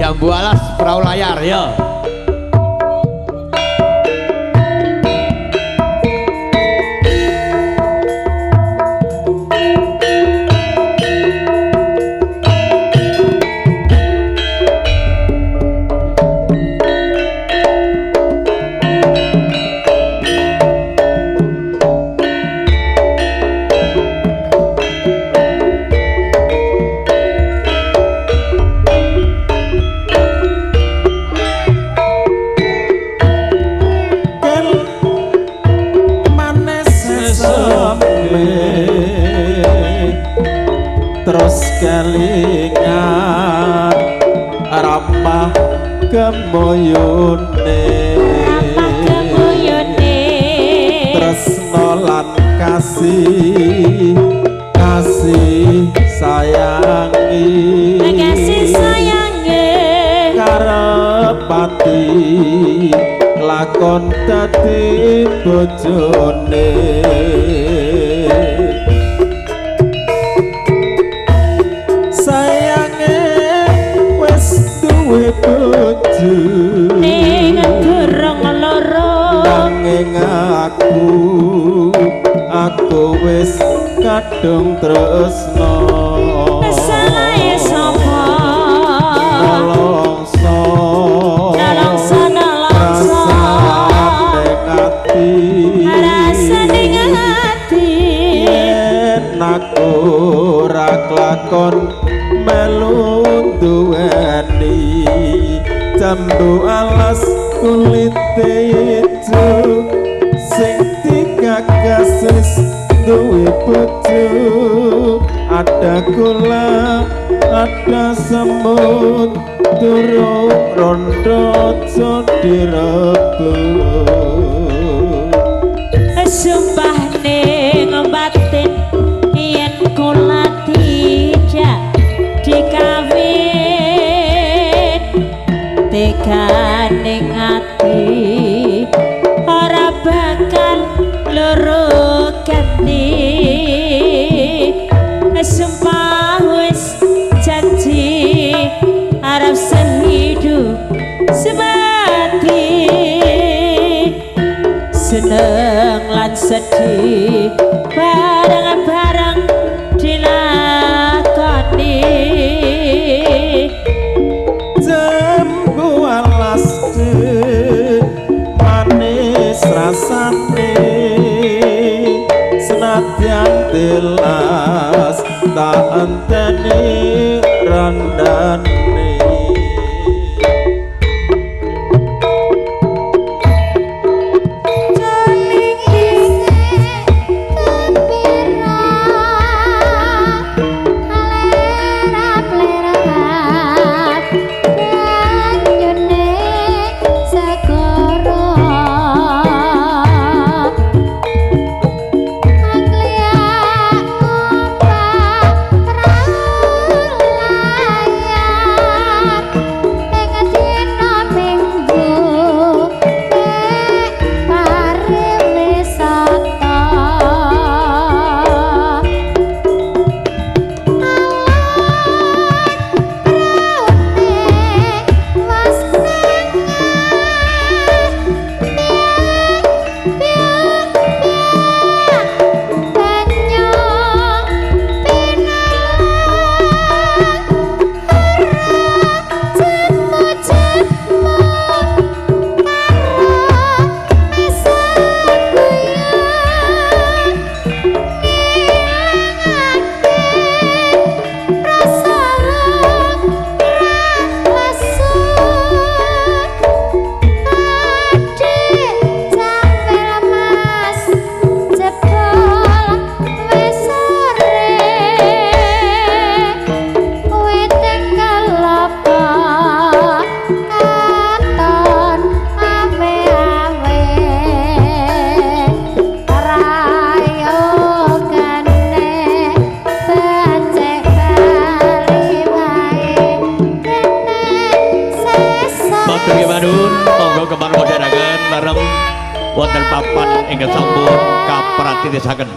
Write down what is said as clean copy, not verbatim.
Jambu Alas Perahu Layar ya. Terus kelingan ramah gemoyone, ramah gemoyone, tresno lan kasih, kasih sayangi, kasih sayangi, karepati lakon dadi bojone. Sayange wis duwe bojo ning durung loro, nanging aku wis kadung tresno. Salahe sapa? Nelongso, nelongso, nelongso, rasane ati, rasane ati, yen aku ora kelakon melu duweni. Jambu alas kulite ijo sing digagas wis duwe bojo, ada gula ada semut durung rondo aja direbut. Sumpah ning batin yen kula tidak dikawin, tega ning ati ora bakal loro ganti. Sumpah wis janji arep sehidup semati, seneng lan sedih bareng-bareng dilakoni. Jambu alas manis rasane, senadyan tilas tak enteni randane. Wonten papan ingkang sampun kapratitisaken.